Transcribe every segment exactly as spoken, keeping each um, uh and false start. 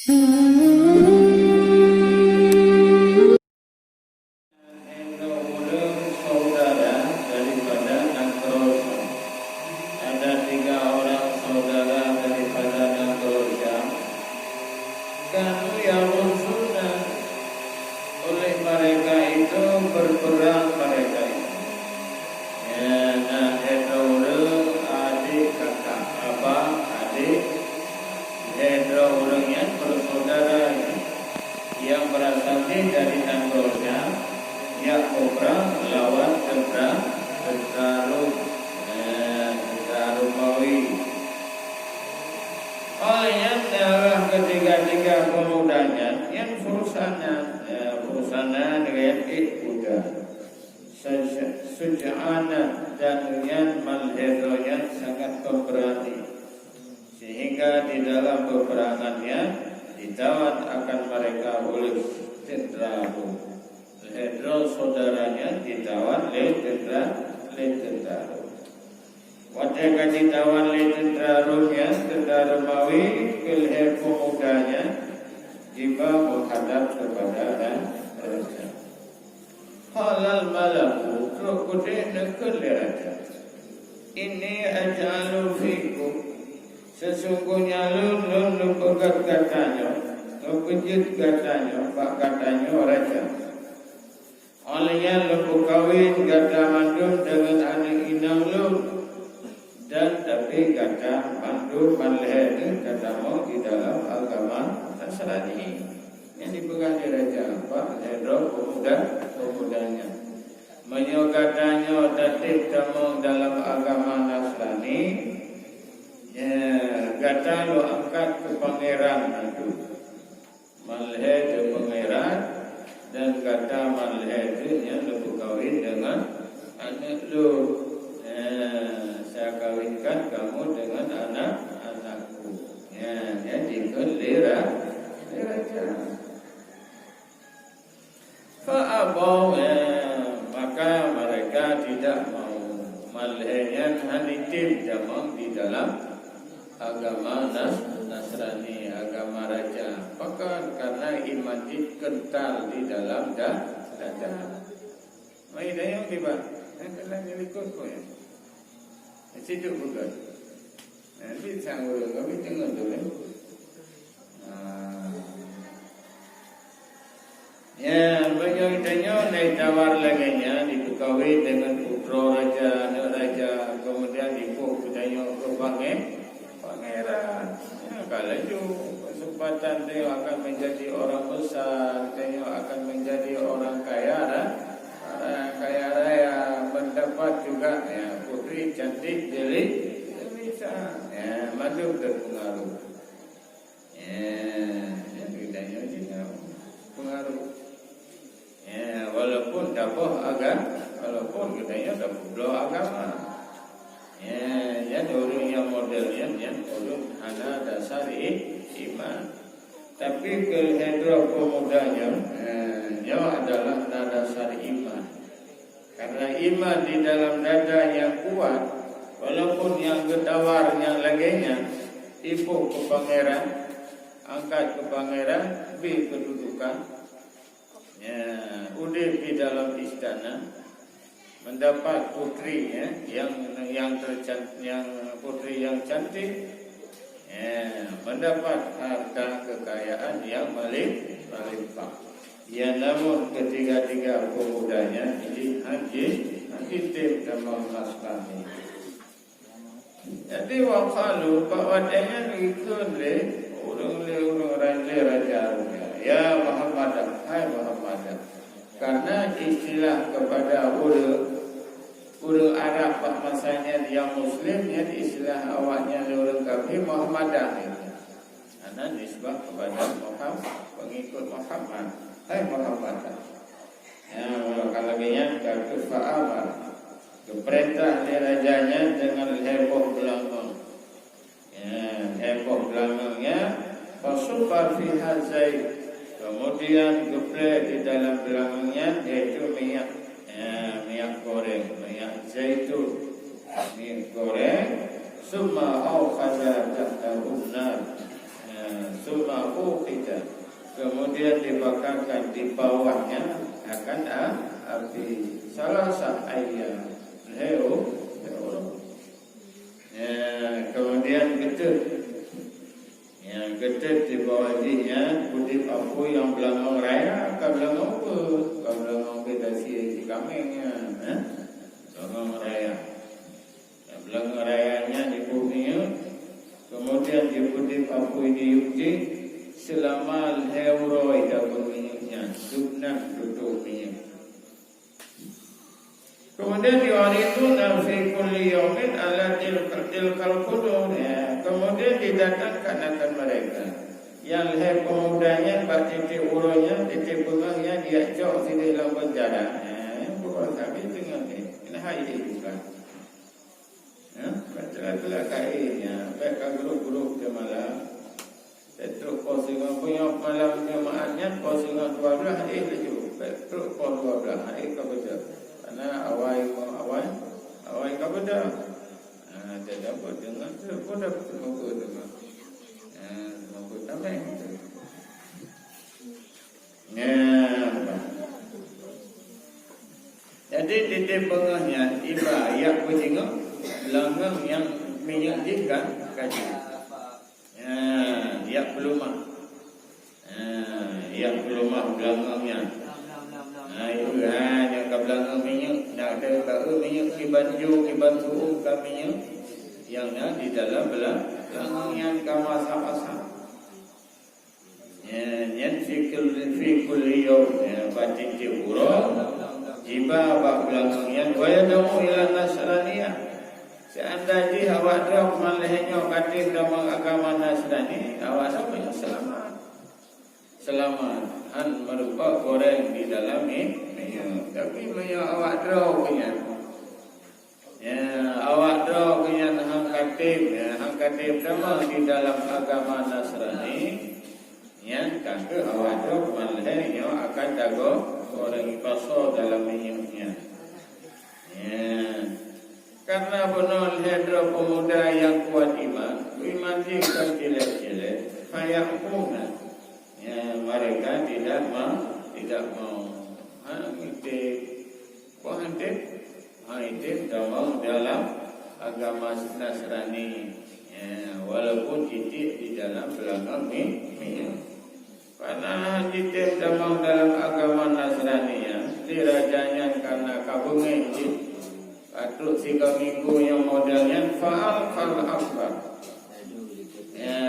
Lhèe droe ureueng syedara daripada nanggroe Syam. Ada tiga orang saudara daripada nanggroe Syam. Kanu yaghuzuna, oleh mereka itu berperang mereka itu. Ya, na lhèe droe ureueng adék kakak, abang adék, lhèe droe ureueng nyan bersaudara nyan. Yang berasal dari nanggroe Syam, jak muprang lawan teuntara, teuntara Rom, eh, teuntara Romawi. Óh lheueh nyan, darah ketiga-tiga pemuda nyan, nyan Fursana, eh, Fursana nyan ék kuda. Syuj-, Syuj'ana, dan nyan malhero nyan sangat pemberani, sehingga di dalam peperangan nyan ditawan akan mereka oleh tentara Rom. Lhèe droe syedara nyan ditawan lé tentara, lé tentara Rom. Watèe ka jitawan lé tentara Rom nyan, tentara Romawi, keu lhèe pemuda nyan jiba menghadap kepada raja. Qalal malaku, trok udép neukheun lé raja, "Inni aj'alu fikum, sesungguhnya lôn, lôn neupeugèt gata nyoe, neupeujeuet gata nyoe bak gata nyoe raja. Óh lheueh nyan lôn peukawen gata mandum deungon aneuk inong lôn." Dan tapi gata mandum ban lhèe nyoe ka tamong di dalam agama Nasrani. Nyan dipeugah lé raja bak lhèe droe pemuda, pemuda nyan, "Meunyoe gata nyoe tateuh tamong dalam agama Nasrani, ya, gata lôn angkat keu pangeran mandum." Malhèe teuh pangeran, dan gata malhèe teuh nyan leupeukawen deungon aneuk lôn. Eh, saya kawinkan kamu dengan anak-anakku. Ya, nyan dikheun lé ra-, lé raja. Fa abau, eh, maka mereka tidak mau. Malhèe nyan hana jitem tamong di dalam agama Nas-, Nasrani, agama raja. Pakon? Karena iman jih kental di dalam da-, dada. Mai dayang tiba, dan kena nyelikot pun. Situ bukan. Nanti sang urang kami tengok tu, eh. Ah. Ya, meunyoe tanyoe neutawar lagèe nyan, jipeukawen deungon putroe raja, aneuk raja, kemudian jipoh geutanyoe keu pangé-, pangeran. Ya, ka laju kesempatan tanyoe akan menjadi orang besar, tanyoe akan menjadi orang kaya ra-, orang kaya raya, mendapat juga, ya, putri cantik jeli-, jelita. Ya, mandum terpengaruh. Ya, jadi tanyoe jinoe pengaruh. Ya, walaupun taboh aga-, walaupun geutanyoe tapeubloe agama. Ya, nyan ureueng nyang model nyan, nyan ureueng hana dasar i-, iman. Tapi keu lhèe droe pemuda nyan, eh, nyoe adalah na dasar iman. Karena iman di dalam dada nyang kuat, walaupun nyang geutawar nyang lagèe nyan, jipoh keu pangeran, angkat keu pangeran, bri keududukan, ya, udép di dalam istana, mendapat putri, ya, yang, yang tercan-, yang putri yang cantik, ya, mendapat harta kekayaan yang meli-, melimpah. Ya, namun ketiga-tiga pemuda nyan jih hana ji-, hana jitem tamong Nasrani. Jadi, wa qalu, bak watèe nyan geukheun lé ureueng, lé ureueng ra-, lé raja, "Ya Muhammad, hai Muhammad." Karena istilah kepada ureueng, ureueng Arab bak masa nyan nyang Muslim, nyan istilah awaknyan lé ureueng kafé Muhammadah. Karena nisbah kepada Muhammad, pengikut Muhammad. Hai Muhammad. Ya, walau ka lagèe nyan, ka keu fa'amar. Geupeurintah lé raja nyan deungon lhèe boh beulangöng. Ya, lhèe boh beulangöng nyan, fasubba fiha zait. Kemudian geuplè di dalam beulangöng nyan, yaitu minyak, ya, minyak goreng, minyak zaitun, minyak goreng. Summa auqada tahtahu nar. Ya, Summa uqida. Kemudian dibakarkan di bawahnya akan a-, api. Salasah ayyam. Lhèe u-, lhèe uroe. Ya, kemudian geuteuet. Ya, geuteuet di bawah jih nyan udép apui nyang beulangong raya, ka beulangong peue? Ka beulangong beda sie si kaméng nyan, eh? Beulangong raya. Ya, beulangong raya nyan jipeumiyueb, kemudian jipeudép apui di yup jih, seulama lhèe uroe jipeumiyueb nyan, dum nan tutôp miyueb. Kemudian, "Yu'ariduna fi kulli yaumin ala tilka-, tilkal qudur." Ya, kemudian didatangkan akan mereka. Nyang lhèe peumuda nyan bak tieb-tieb uroe nyan, tieb-tieb beungoh nyan, jicok sidéh lam penjara. Ya, bukan sabe teungoh ni. Nah, hai bukan. Ya, baca-baca kaéh nyan, bèk ka grup-grup di malam. Trok poh singoh, meunyoe malam Jumat nyan poh singoh dua blah, éh laju. Trok poh dua blah, éh ka beudôh. Karena awai, awai, awai ka beudôh. Ha, teudapat deungon teupeudap seumoko teuma. Ha, seumoko tameng. Nah, jadi tieb-tieb beungoh nyan iba jak peujingoh, langong nyang minyeuk jih ka, ka jih. Nah, jak peuleumah. Nah, jak peuleumah beulangong nyan. Nah, itu, ha, nyang ka beulangong minyeuk, dak ada ka, eh, minyeuk kiban ju, kiban su'um ka minyeuk. Nyang na di dalam beula-, beulangong nyan ka masak-masak. Ya, nyan fi kulli, fi kulli yaum, ya, bak tieb-tieb uroe, jiba bak beulangong nyan, wa yad'u ila nasraniyah. Seandai jih awak droe man lhèe nyoe ka trép tamong agama Nasrani, awak droe meunyoe seulamat. Seulamat, han meurumpok goreng di dalam mi-, minyeuk. Tapi meunyoe awak droe keu nyan, ya, awak droe keu nyan han ka trép, ya, han ka trép tamong di dalam agama Nasrani, nyan ka keuh awak droe man lhèe nyoe akan tagoreng ipasoe dalam minyeuk nyan. Ya. Karena bunoe lhèe droe peumuda nyang kuat iman, iman jih kon cilék-cilék, faya'buna. Ya, mereka tidak mau, tidak mau. Ha, itém. Boh itém? Ha, itém tamong dalam agama Nasrani. Ya, walaupun tieb di dalam beulangong mi-, minyeuk. Padahai jitém tamong dalam agama Nasrani nyan, di raja nyan karena ka beungéh jih, ka trok sigoe minggu nyang model nyan, fa'alqal habba. Ya,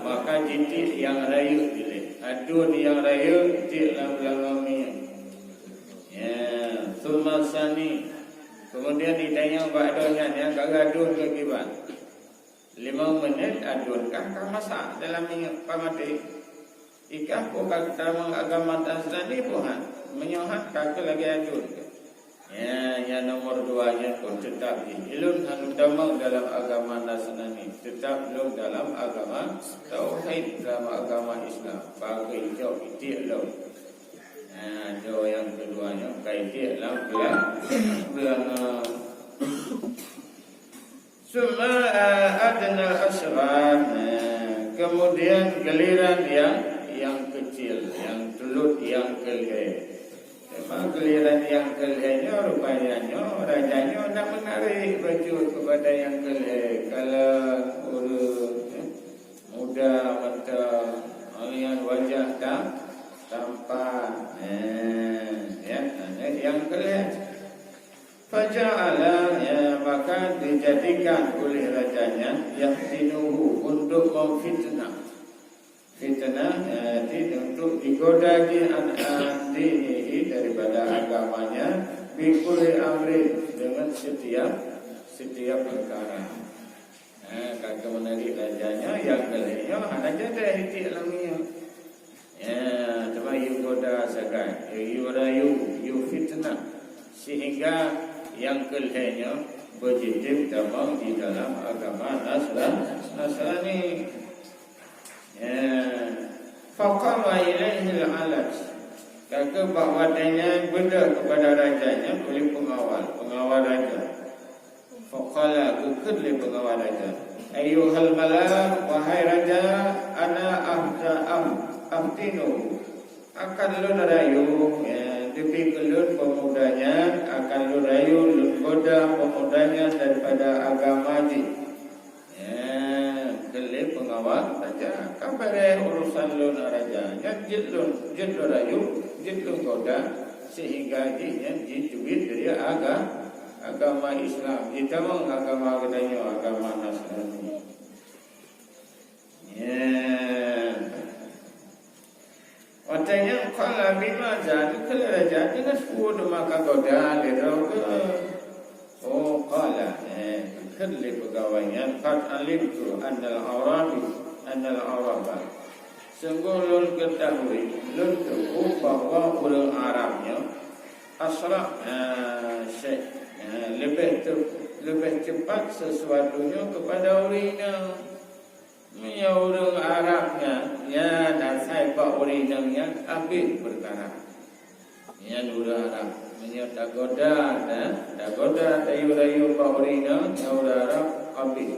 maka jitiek nyang rayeuk dilèe. Aduen nyang rayeuk tiek lam beulangong minyeuk. Ya, tsumma tsani. Kemudian ditanyong bak donya nyang ka geuaduen keu kiban. Limong menit aduen kah ka masak dalam minyeuk pamaté. Ikah peue ka tamong agama Nasrani peue han? Meunyoe han ka keuh lagèe aduen. Ya, nyang nomor dua nyan pun teutap jih. Ulôn han tamong dalam agama Nasrani, teutap lôn dalam agama tauhid, dalam agama Islam. Bagoe icok itiek lôn. Nah, nyoe nyang keudua nyoe ka itiek lam beulangong. Tsumma adnal asghar. Nah, kemudian giliran nyang, nyang kecil, nyang tulôt nyang keulhèe. Memang giliran nyang keulhèe nyoe rupanya nyoe, raja nyoe nak menarik bacut kepada nyang keulhèe, kalon ureueng, eh, muda mantong, melihat wajah tam-, tampan. Eh, ya, nah, nyang keulhèe. Faja'ala, ya, maka dijadikan oleh raja nyan, yaftinuhu, untuk memfitnah. Fitnah, ya, di-, untuk digoda jih an, an dinihi, daripada agamanya, bikulli amrin, dengan setiap, setiap perkara. Ha, ka keuh meunari raja nyoe, nyang keulhèe nyoe hana jadi itiek lam minyeuk. Ya, teuma yue goda sagai, yue rayu, yue fitnah, sehingga nyang keulhèe nyoe beujitém tamong di dalam agama Nasra-, Nasrani. Ya. Faqama ilaihil alaj. Ka keuh bak watèe nyan beudôh keupada raja nyan oleh peungawal, peungawal raja. Faqala, geukheun lé peungawal raja, Ayyuhal mala, wahai raja, ana ahza-, am-, aftinu. Akan lôn rayu, ya, teubi keu lôn pemuda nyan, akan lôn rayu, lôn goda pemuda nyan daripada agama jih. Ya, keu lé peungawal raja, ka beureh urusan lôn, raja. Nyan jeuet lôn, jeuet lôn rayu, jeuet lôn goda, sehingga jih nyan jiteubiet dari aga-, agama Islam, jitamong agama geutanyoe, agama Nasrani. Ya. Watèe nyan qala bimaza, geukheun lé raja, "Deungon peue teuma kagoda lé droe keuh?" Oh, qala, eh, geukheun lé peugawai nyan, "Qad alimtu annal Arabi, annal Araba." Sungguh lôn geutahui, lôn teupeue bahwa ureueng Arab nyoe asra, eh, syai', eh, leubeh teu-, leubeh cepat sesuatu nyoe keupada ureueng inong. Meunyoe ureueng Arab nyan, nyan asai bak ureueng inong nyan habéh peukara. Nyan ureueng Arab. Meunyoe tagoda, ta-, tagoda tayue-tayue bak ureueng inong, nyan ureueng Arab habéh.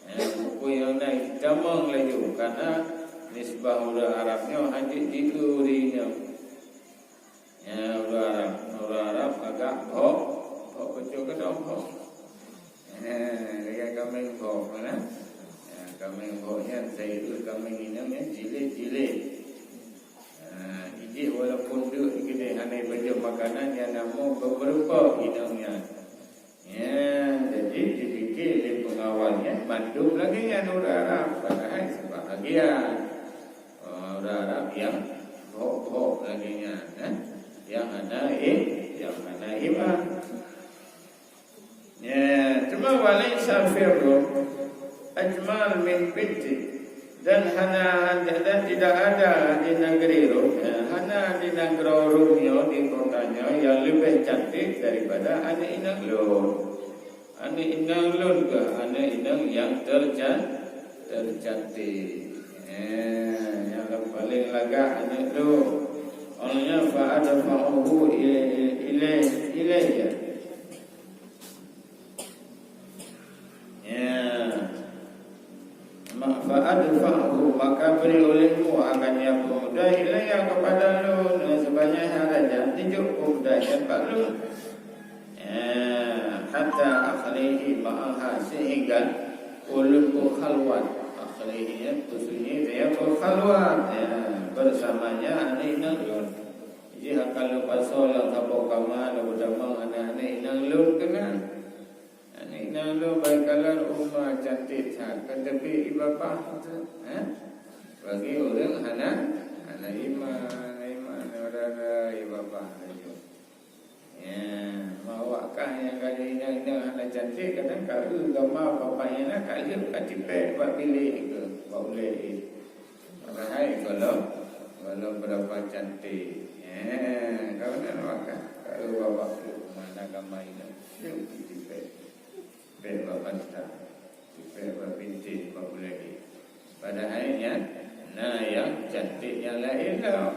Nyan buku nyang na jitamong laju, karena nisbah ureueng Arab nyoe hana jeuet jieu ureueng inong. Ya, ureueng Arab, ureueng Arab agak bhok, bhok beutôi keudong bhok. Eh, gaya kaméng bhok, mana? Ya, kaméng bhok nyan, saya itu kaméng inong nyan jilid-jilid. Ah, ijih walaupun deuk keudeh hana bajeuet makanan, nyan namun beureupa inong nyan. Ya, jadi dipikir lé peungawal nyan mandum lagèe nyan ureueng Arab, padahai sebahagian, eh, ureueng Arab nyang bhok-bhok lagèe nyan, eh, nyang hana i-, nyang hana iman. Ya, cuma walaisa firru ajmal min binti. Dan hana, dan tidak ada di negeri Rom, ya, hana di nanggroe Rom nyoe, di kota nyoe, nyang leubeh cantik daripada aneuk inong lôn. Aneuk inong lôn keuh aneuk inong nyang tercan-, tercantik. Eh, nyang paleng lagak aneuk lôn. Awalnya fa adfa'uhu ilai-, ilai-, ilayya. Ya. Ma-, fa adfa'hu, maka bri ulihmu akan nyan peumuda ilayya keupada lôn, ngon seubanyak harajan, tijok peumuda nyan bak lôn. Ya, hatta akhlihi ma'aha, sehingga ulôn beukhalwat. Akhlihi nyan peusunyi, ya, beukhalwat, ya, bersamanya aneuk inong lôn. Jadi, haka lôn pasoe lam saboh kama, lôn beudamong aneuk-aneuk inong lôn keunan. Aneuk inong lôn baik kalon uma cantik that, ka teubiet i babah tu, eh? Bagi ureueng hana, hana iman, hana iman, rara i babah laju. Ya, ma awak kah nyang ka inong-inong hana cantik, kadang ka eu gama babah nyan na, ka lheueh ka tipék bak bilék keuh, bak ulèe. Padahai gohlom, gohlom beurapa cantik. Eh, kawan awak kah? Ka eu babah tu, mana gama inong. Lheueh ka tipék. Bèk bak bantang, bèk bak bintéh, bak ulèe. Padahai nyan na nyang cantik nyang laén lom.